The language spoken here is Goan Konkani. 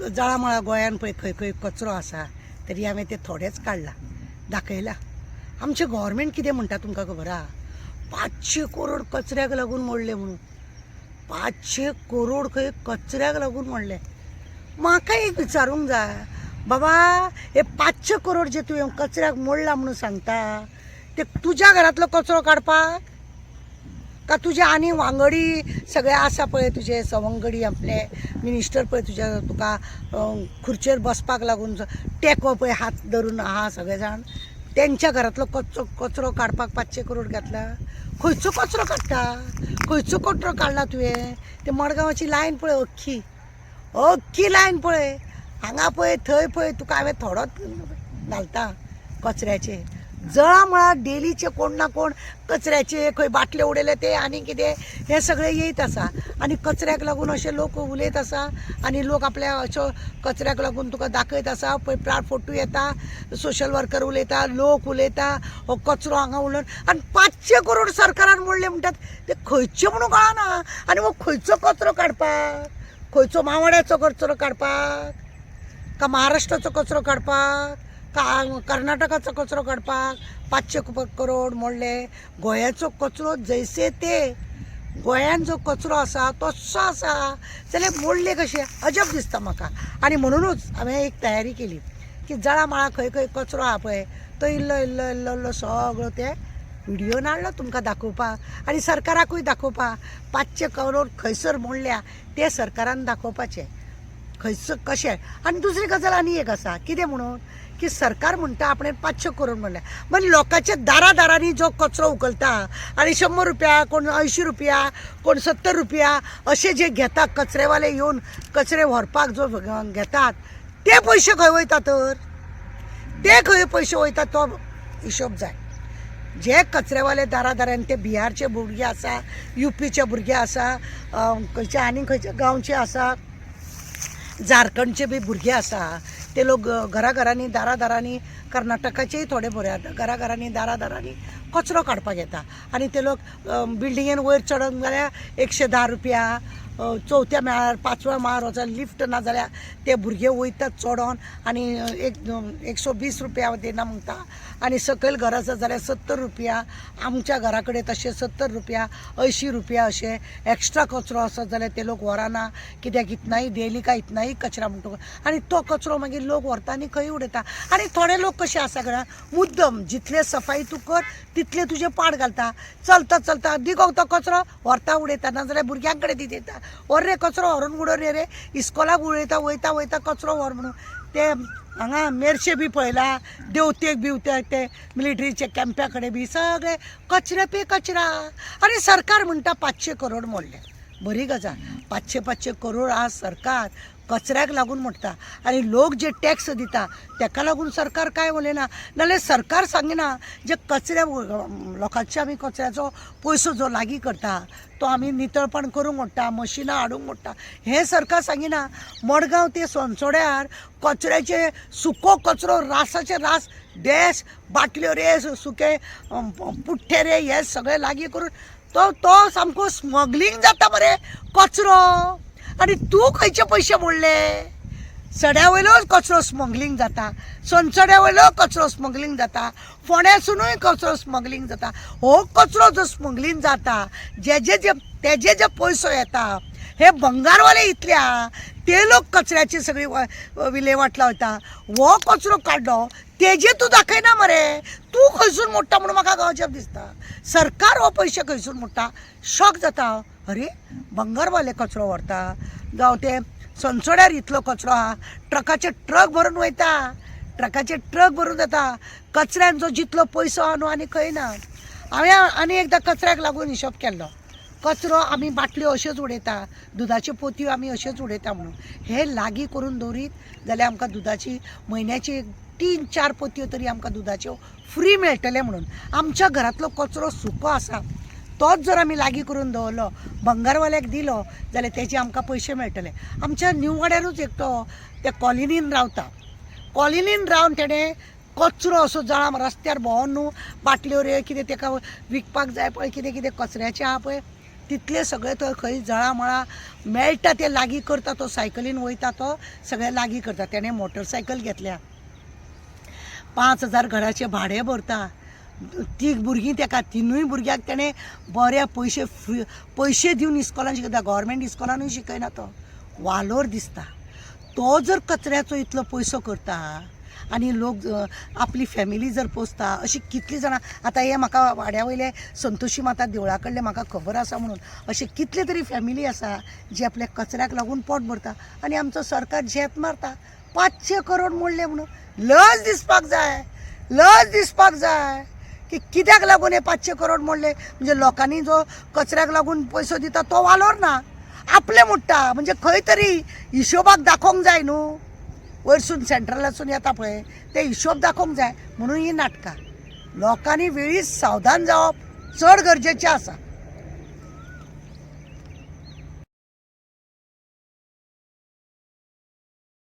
जळामळा गोंयान पळय खंय खंय कचरो आसा तरी हांवें ते थोडेच काडला, दाखयला. आमचें गोवोरमेंट कितें म्हणटा तुमकां खबर आहा? 500 करोड कचऱ्याक लागून मोडले म्हणून. 500 करोड खंय कचऱ्याक लागून मोडले. म्हाका एक विचारूंक जाय, बाबा हे 500 करोड जे तुवें कचऱ्याक मोडला म्हणून सांगता ते तुज्या घरांतलो कचरो काडपाक का तुजे आनी वांगडी सगळे आसा पळय, तुजे सवंगडी आपले मिनिस्टर पळय तुज्या तुका खुर्चेर बसपाक लागून टेको पळय हात धरून आहा सगळे जाण, तेंच्या घरांतलो कचरो काडपाक 500 करोड घातला? खंयचो कचरो काडटा? खंयचो कचरो काडला तुवें? ते मडगांवाची लायन पळय, अख्खी अख्खी लायन पळय, हांगा पळय थंय पळय, तुका हांवें थोडोच घालता कचऱ्याचे. जळामळा डेलीचे कोण ना कोण कचऱ्याचे खंय बाटले उडयले ते आनी कितें हें सगळें येयत आसा. आनी कचऱ्याक लागून अशे लोक उलयत आसा आनी लोक आपल्या अशो कचऱ्याक लागून तुका दाखयत आसा. पळय फोटो येता, सोशल वर्कर उलयता, लोक उलयता, हो कचरो हांगा उडोवन. आनी 500 करोड सरकारान मोडले म्हणटात ते खंयचे म्हणून कळना. आनी हो खंयचो कचरो काडपाक? खंयचो मावड्याचो कचरो काडपाक का महाराष्ट्राचो कचरो काडपाक का कर्नाटकाचो कचरो काडपाक 500 करोड मोडले? गोंयाचो कचरो जैसे ते गोंयान जो कचरो आसा तस्सो आसा जाल्यार मोडले कशे? अजब दिसता म्हाका. आनी म्हणुनूच हांवें एक तयारी केली की जळामळा खंय खंय कचरो आहा पळय तो इल्लो इल्लो इल्लो इल्लो सगळो ते व्हिडियोन हाडलो तुमकां दाखोवपाक आनी सरकाराकूय दाखोवपाक. 500 करोड खंयसर मोडल्या ते सरकारान दाखोवपाचें खंयसर कशें. आनी दुसरी गजाल आनी एक आसा, कितें म्हणून की सरकार म्हणटा आपणें 500 करोड म्हणलें, म्हणजे लोकांच्या दारा दारांनी जो कचरो उखलता आनी 100 रुपया, कोण 80 रुपया, कोण 70 रुपया अशे जे घेता कचरेवाले येवन कचरे व्हरपाक जो घेतात ते पयशे खंय वयता? तर ते खंय पयशे वयता तो हिशोब जाय. जे कचरेवाले दारा दारान ते बिहारचे भुरगे आसा, युपीचे भुरगे आसा, खंयचे आनी खंयचे गांवचे आसा, झारखंडचे बी भुरगे आसा, ते लोक घराघरांनी दारा दारांनी, कर्नाटकाचेय थोडे भुरगे घरा घरांनी दारा दारांनी कचरो काडपाक येता. आनी ते लोक बिल्डिंगेन वयर चडोंक जाल्यार 110 रुपया, चवथ्या माळ्यार पांचव्या माळ्यार वचोन लिफ्ट ना जाल्यार ते भुरगे वयतात चडोन आनी 120 रुपया दिना म्हणटा. आनी सकयल घर आसा जाल्यार 70 रुपया, आमच्या घरा कडेन तशें 70 रुपया 80 रुपया अशें एक्स्ट्रा कचरो आसत जाल्यार ते लोक व्हरना, कित्याक इतनाय डेली काय इतनाय कचरा म्हणटा. आनी तो कचरो मागीर लोक व्हरता आनी खंय उडयता. आनी थोडे लोक कशे आसा कळ्ळा, मुद्दम जितले सफाई तूं कर तितले तुजें पाड घालता, चलता चलता दिगो तो कचरो व्हरता उडयता, नाजाल्यार भुरग्यां कडेन दी दिता, व्हर रे कचरो व्हरून उडोवन रे रे इस्कोलाक उडयता, वयता वयता कचरो व्हर म्हणून. ते हांगा मेरशे बी पळयला, देवतेक बिवतेक ते मिलिटरीचे कॅम्पा कडेन बी सगळे कचरे पे कचरा. आनी सरकार म्हणटा 500 करोड मोडले, बरी गजाल. 500 500 करोड आज सरकार कचऱ्याक लागून मोडटा. आनी लोक जे टॅक्स दिता तेका लागून सरकार कांय उलयना, नाल्यार सरकार सांगिना जे कचऱ्या लोकांचे आमी कचऱ्याचो पयसो जो लागीं करता तो आमी नितळपण करूंक मोडटा, मशिनां हाडूंक मोडटा, हें सरकार सांगिना. मडगांव ते सोनसोड्यार कचऱ्याचे सुको कचरो रासाचे रास डॅश बाटल्यो रे सुके पुट्टे रे हे सगळे लागीं करून तो तो सामको स्मगलींग जाता मरे कचरो. आनी तूं खंयचे पयशे मोडले? सड्या वयलो कचरो स्मगलींग जाता, सोनसड्या वयलो कचरो स्मगलींग जाता, फोंड्यासुनूय कचरो स्मगलींग जाता. हो कचरो जो स्मगलींग जाता जेजे जे तेजे जे पयसो येता हे भंगारवाले इतल्या ते लोक कचऱ्याची सगळी विलेवाट लायता. हो कचरो काडलो तेजे तूं दाखयना मरे, तूं खंयसून मोडटा म्हणून म्हाका अजब दिसता. सरकार हो पयशे खंयसून मोडटा शॉक जाता. अरे भंगारवाले कचरो व्हरता, जावं ते सोनसोड्यार इतलो कचरो आहा, ट्रकाचे ट्रक भरून वयता, ट्रकाचे ट्रक भरून जाता. कचऱ्यान जो जितलो पयसो आहा न्हू आनी खंय ना. हांवें आनी एकदां कचऱ्याक लागून हिशोब केल्लो, कचरो आमी बाटल्यो अश्योच उडयता, दुदाच्यो पोतयो आमी अश्योच उडयता, म्हणून हे लागीं करून दवरीत जाल्यार आमकां दुदाची म्हयन्याची 3-4 पोतयो तरी आमकां दुदाच्यो फ्री मेळटले. म्हणून आमच्या घरांतलो कचरो सुको आसा तोच जर आमी लागीं करून दवरलो, भंगारवाल्याक दिलो जाल्यार तेजे आमकां पयशे मेळटले. आमच्या न्यू वाड्यारूच एकटो त्या कॉलनीन रावता, कॉलनीन रावन तेणें कचरो असो जळाम रस्त्यार भोंवन न्हू बाटल्यो रे कितें तेका विकपाक जाय पळय, कितें कितें कचऱ्याचें आहा पळय तितले सगळे तो खंय जळामळा मेळटा ते लागीं करता. तो सायकलीन वयता, तो सगळे लागीं करता. तेणें मोटरसायकल घेतल्या, 5000 घराचें भाडें भरता. तीग भुरगीं तेका, तिनूय भुरग्यांक तेणें बरे पयशे फ्री पयशे दिवन इस्कॉलान शिकयता. गोवोरमेंट इस्कॉलानूय शिकयना तो. वालोर दिसता. तो जर कचऱ्याचो इतलो पयसो करता आनी लोक आपली फॅमिली जर पोसता, अशी कितलीं जाणां आतां हे म्हाका वाड्या वयले संतोशी माता देवळा कडले म्हाका खबर आसा म्हणून अशे कितले तरी फॅमिली आसा जे आपल्या कचऱ्याक लागून पोट भरता. आनी आमचो सरकार झेत मारता 500 करोड मोडले म्हणून. लज दिसपाक जाय, लज दिसपाक जाय की कित्याक लागून हे 500 करोड मोडले. म्हणजे लोकांनी जो कचऱ्याक लागून पयसो दिता तो वालोर ना, आपले मोडटा. म्हणजे खंय तरी हिशोबाक दाखोवंक जाय न्हू, वयरसून सेंट्रलासून येता पळय ते हिशोब दाखोवंक जाय म्हणून ही नाटकां. लोकांनी वेळीच सावधान जावप चड गरजेचें आसा.